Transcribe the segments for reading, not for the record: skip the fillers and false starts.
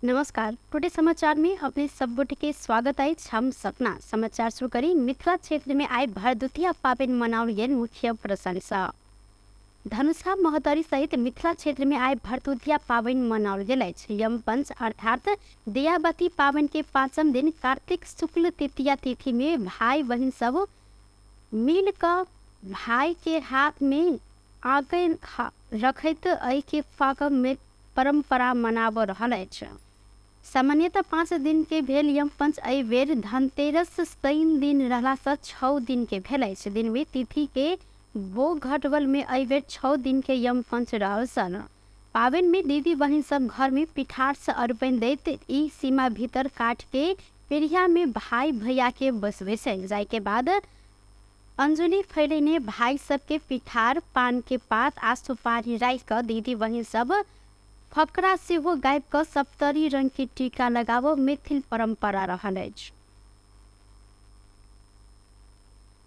नमस्कार, टुडे समाचार में अपने सब गोटे के स्वागत अछि। हम सपना समाचार शुरू करी। मिथिला क्षेत्र में आइ भरदुतिया पाबनि मनाओल गेल मुख्य प्रशंसा। धनुषा महोत्तरी सहित मिथिला क्षेत्र में आइ भरदुतिया पाबनि मनाओल गेल अछि। यमपंच अर्थात दियाबती पाबनि के पांचम दिन कार्तिक शुक्ल तृतीया तिथि में भाई बहिन सब मिल कऽ भाई के हाथ में आँकि रखैत एहि के फाकब में परंपरा मनाब रहल अछि। सामान्यतः 5 दिन के भेल यमपंच एहि बेर धनतेरस शनि दिन रहला सँ 6 दिन के भेल अछि। दिन में तिथि के भोग घटबल में एहि बेर 6 दिन के यमपंच रहल छल। पाबनि में दीदी बहिन सब घर में पिठार सँ अरपन दैत ई सीमा भीतर काट के पेरिया में भाई भैया के बसबै छनि। जाहि के बाद अंजुली फैलेने भाई सबके पिठार, पान के पात आ सुपारी राखि कऽ दीदी बहिन सब फकरा सेहो गाबि कऽ सप्तरी रंग के टीका लगाबऽ मैथिल परंपरा रहल अछि।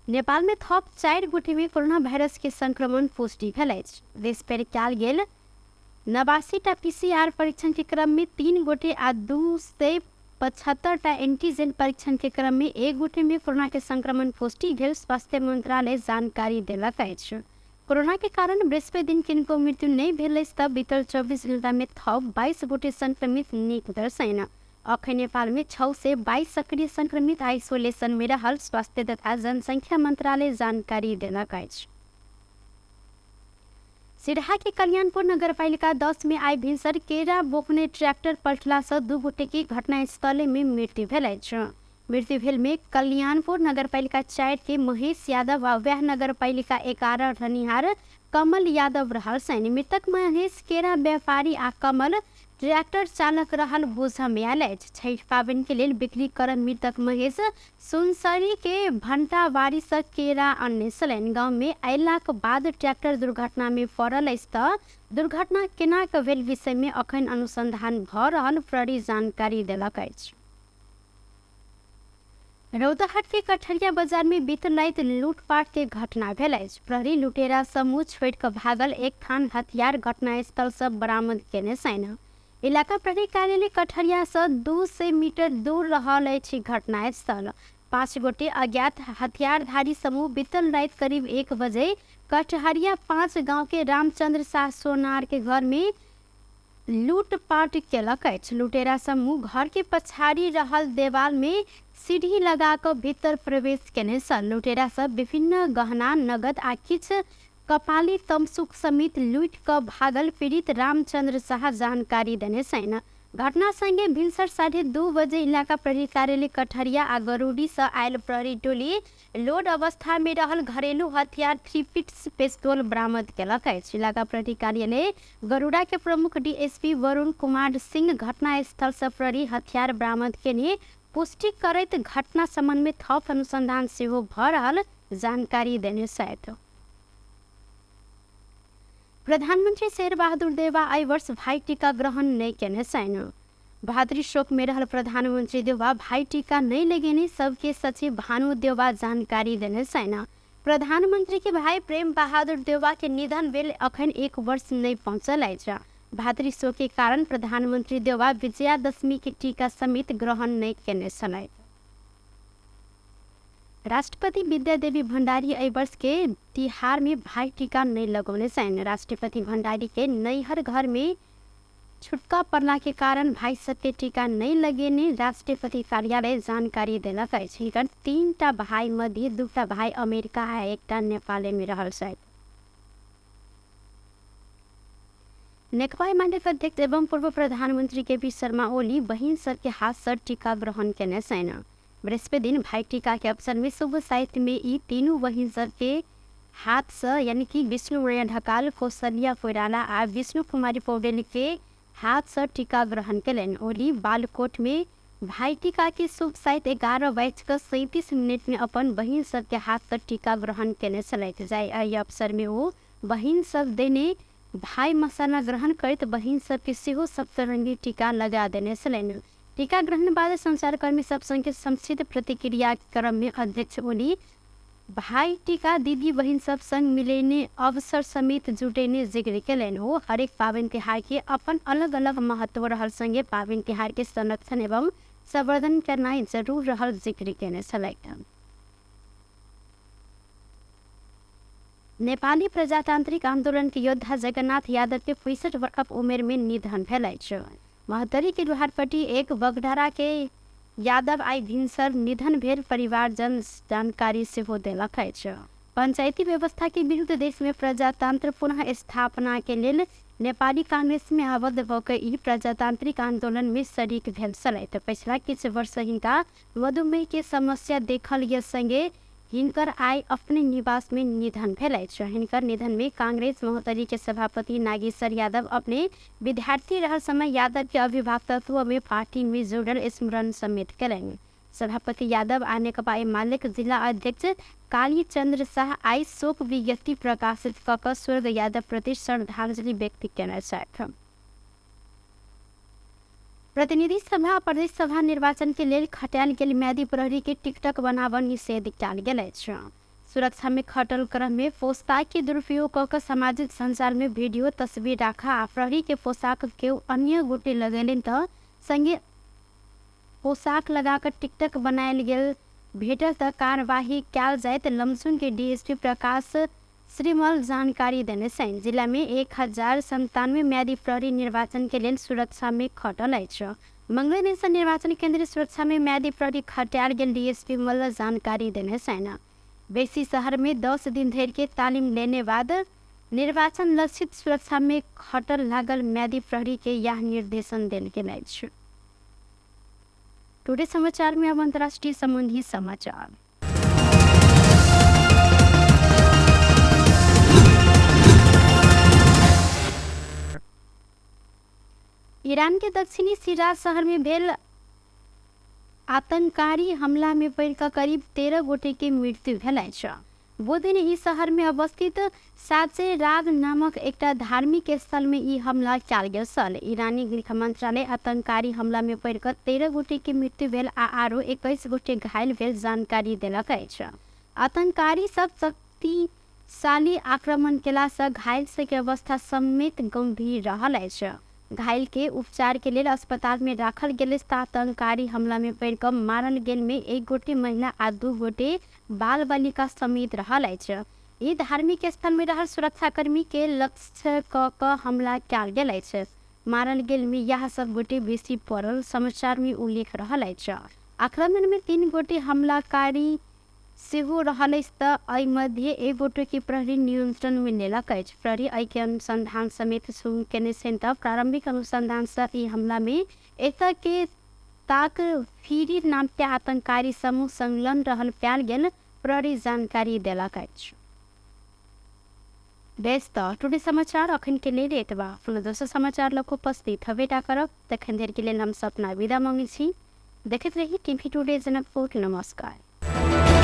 नेपाल में थप 4 गोटे में कोरोना वायरस के संक्रमण पुष्टि भेल अछि। देश पर कयल गेल 89 टा पीसीआर परीक्षण के क्रम में 3 गोटे आ 275 टा एंटीजन परीक्षण के क्रम में 1 गोटे में कोरोना के संक्रमण पुष्टि भेल स्वास्थ्य मंत्रालय जानकारी देलक अछि। कोरोना के कारण बृहस्पति दिन किनको मृत्यु नहीं भेल अछि त बीतल 24 घंटा में थप 22 गोटे संक्रमित नीक भेल छनि। अखन नेपाल में 622 सक्रिय संक्रमित आइसोलेशन में रहल स्वास्थ्य तथा जनसंख्या मंत्रालय जानकारी देलक अछि। सिरहा के कल्याणपुर नगरपालिका 10 में आइ भिनसर केरा बोकने ट्रैक्टर पलटला सँ 2 गोटे के घटनास्थले में मृत्यु भेल अछि। मृत्यु भेल में कल्याणपुर नगरपालिका 4 के महेश यादव आ वैह नगरपालिका 11 रहनिहार कमल यादव रहल छनि। मृतक महेश केरा व्यापारी आ कमल ट्रैक्टर चालक रहल बुझऽ में आयल अछि। छठि पाबनि के लेल बिक्री करब मृतक महेश सुनसरी के भंटाबाड़ी सँ केरा अनने छलनि। गांव में अयलाक बाद ट्रैक्टर दुर्घटना में पड़ल अछि त दुर्घटना केना क भेल विषय में अखन अनुसंधान भ रहल प्रहरी जानकारी देलक अछि। रौतहट के कठरिया बाजार में बीतल राति लूटपाट के घटना भेल अछि। प्रहरी लुटेरा समूह छोड़ि कऽ भागल एक थान हथियार घटनास्थल सँ बरामद केने छनि। इलाका प्रहरी कार्यालय कठरिया सँ 200 मीटर दूर रहल अछि घटनास्थल। 5 गोटे अज्ञात हथियारधारी समूह बीतल राति करीब 1 बजे कठहरिया 5 गांव के रामचंद्र शाह सोनार के घर में लूटपाट केलक अछि। लुटेरा समूह घर के पछाड़ी रहल देवाल में सीढ़ी लगा कऽ भीतर प्रवेश केने छल। लुटेरा सब विभिन्न गहना, नगद आ किछु कपाली तमसुक समेत लूटि कऽ भागल पीड़ित रामचंद्र साह जानकारी देने छनि। घटना संगे भिनसर 2:30 बजे इलाका प्रहरी कार्यालय कठरिया आ गरुड़ी सँ आयल प्रहरी टोली लोड अवस्था में रहल घरेलू हथियार 3 पीस पिस्तौल बरामद केलक अछि। इलाका प्रहरी कार्यालय गरुड़ा के प्रमुख डीएसपी वरुण कुमार सिंह घटनास्थल सँ प्रहरी हथियार बरामद केने पुष्टि करैत घटना संबंध में थप अनुसंधान सेहो भ रहल जानकारी देने छथि। प्रधानमंत्री शेर बहादुर देउवा एहि वर्ष भाई टीका ग्रहण नहि केने छनि। भातृ शोक में रहल प्रधानमंत्री देउवा भाई टीका नहीं लगेने सबके सचिव भानु देउवा जानकारी देने छनि। प्रधानमंत्री के भाई प्रेम बहादुर देउवा के निधन भेल अखन 1 वर्ष नहीं पहुंचल अछि। भातृ शोक के कारण प्रधानमंत्री देउवा विजयादशमी के टीका समेत ग्रहण नहीं केने छलथि। राष्ट्रपति विद्यादेवी भण्डारी एहि वर्ष के तिहार में भाई टीका नहीं लगौने छनि। राष्ट्रपति भण्डारी के नैहर घर में छुटका पड़ला के कारण भाई सबके टीका नहीं लगेने राष्ट्रपति कार्यालय जानकारी देलक अछि। हिनकर 3टा भाई मध्य 2टा भाई अमेरिका आ 1टा नेपाल में रहल छथि। नेकपा एमाले के अध्यक्ष एवं पूर्व प्रधानमंत्री के पी शर्मा ओली बहिन सबके हाथ सँ टीका ग्रहण केने छनि। बृहस्पति दिन भाई टीका के अवसर में शुभ साहित्य में ई तीनू बहिन सबके हाथ सँ यानी कि विष्णु मणि ढकाल, कौशल्या कोइराला आ विष्णु कुमारी पौडेल के हाथ सँ टीका ग्रहण केलनि। ओली बालकोट में भाई टीका के शुभ साहित्य 11:37 में अपन बहिन सबके हाथ सँ टीका ग्रहण केने छलथि। जाहि एहि अवसर में ओ बहिन सब देने भाई मसाला ग्रहण करैत बहिन सबके सेहो सप्तरंगी टीका लगा देने छलनि। टीका ग्रहण बाद संचारकर्मी सब संगे संक्षिप्त प्रतिक्रिया क्रम में अध्यक्ष ओली भाइ टीका दिदी बहिन सब संग मिलेने अवसर समेत जुटेने जिक्र केलनि। ओ हरेक पाबनि तिहार के अपन अलग अलग महत्व रहल संगे पाबनि तिहार के संरक्षण एवं संवर्धन करनाइ जरूर रहल जिक्र केने छलथि। नेपाली प्रजातान्त्रिक आन्दोलन के योद्धा जगन्नाथ यादव के 65 वर्षक उमेर में निधन भेल अछि। महोत्तरी के लोहारपट्टी 1 बगढारा के यादव आइ भिनसर निधन भेल परिवारजन जानकारी सेहो देलक अछि। पंचायती व्यवस्था के विरुद्ध देश में प्रजातंत्र पुनः स्थापना के लेल नेपाली कांग्रेस में आबद्ध भऽ के ई प्रजातांत्रिक आंदोलन में शरीक भेल छलथि। पछिला किछु वर्ष हिनका मधुमेह के समस्या देखल गेल संगे हिनकर आइ अपने निवास में निधन भेल अछि। हिनकर निधन में कांग्रेस महोत्तरी के सभापति नागेश्वर यादव अपने विद्यार्थी रहल समय यादव के अभिभावकत्व में पार्टी में जुड़ल स्मरण समेत केलनि। सभापति यादव आ नेकपा एमालेक जिला अध्यक्ष कालीचंद्र शाह आइ शोक विज्ञप्ति प्रकाशित कऽ कऽ स्वर्ग यादव प्रति श्रद्धांजलि व्यक्त केने छथि। प्रतिनिधि सभा प्रदेश सभा निर्वाचन के लेल खटायल गेल म्यादी प्रहरी के टिकटक बनाबऽ निषेध कयल गेल अछि। सुरक्षा में खटल क्रम में पोशाक के दुरुपयोग कऽ कऽ सामाजिक संचार में वीडियो तस्वीर राखा आ प्रहरी के पोशाक केओ अन्य गोटे लगेलनि तऽ संगे पोशाक लगा कऽ टिकटक बनायल गेल भेटल तऽ कार्यवाही कयल जायत लमसुंग के डीएसपी प्रकाश श्रीमल जानकारी देने छनि। जिला में 1097 म्यादी प्रहरी निर्वाचन के लेल सुरक्षा में खटल अछि। मंगल दिन से निर्वाचन केंद्रीय सुरक्षा में म्यादी प्रहरी खटायल गेल डीएसपी मल्ल जानकारी देने छनि। बेसी शहर में 10 दिन धरि के तालिम लेने बाद निर्वाचन लक्षित सुरक्षा में खटल लागल म्यादी प्रहरी के यह निर्देशन देल गेल अछि। टुडे समाचार में अब अंतर्राष्ट्रीय संबंधी समाचार। ईरान के दक्षिणी सिराज शहर में भेल आतंकारी हमला में पड़ि कऽ करीब 13 गोटे के मृत्यु भेल अछि। बुध दिन ई शहर में अवस्थित साचे राग नामक एकटा धार्मिक स्थल में ई हमला कयल गेल छल। ईरानी गृह मंत्रालय आतंकारी हमला में पड़ि कऽ 13 गोटे के मृत्यु भेल आ आरो 21 गोटे घायल भेल जानकारी देलक अछि। आतंकारी सब शक्तिशाली आक्रमण केला सँ घायल सबके अवस्था समेत गंभीर रहल अछि। घायल के उपचार के लेल अस्पताल में राखल गेल अछि तऽ आतंकारी हमला में पड़ि कऽ मारल गेल में 1 गोटे महिला आ 2 गोटे बाल बालिका समेत रहल अछि। ई धार्मिक स्थल में रहल सुरक्षाकर्मी के लक्ष्य कऽ कऽ हमला कयल गेल अछि। मारल गेल में यह सब गोटे बेसी पड़ल समाचार में उल्लेख रहल अछि। आक्रमण में 3 गोटे हमलाकारी सेहो रहल अछि तऽ एहि मध्य 1 गोटे के प्रहरी नियंत्रण में लेलक अछि। प्रहरी एहि के अनुसंधान समेत शुरू केने छनि तऽ प्रारंभिक अनुसंधान सँ ई हमला में एतय के ताक फिरी नाम के आतंकारी समूह संलग्न रहल पायल गेल प्रहरी जानकारी देलक अछि। बेस तऽ टुडे समाचार अखन के लेल एतबा। पुनः दोसर समाचार लऽ कऽ उपस्थित हबेटा करब। तखन धरि के लेल हम सब अपना विदा मांगै छी। देखैत रही टीवी टुडे जनकपुर। नमस्कार।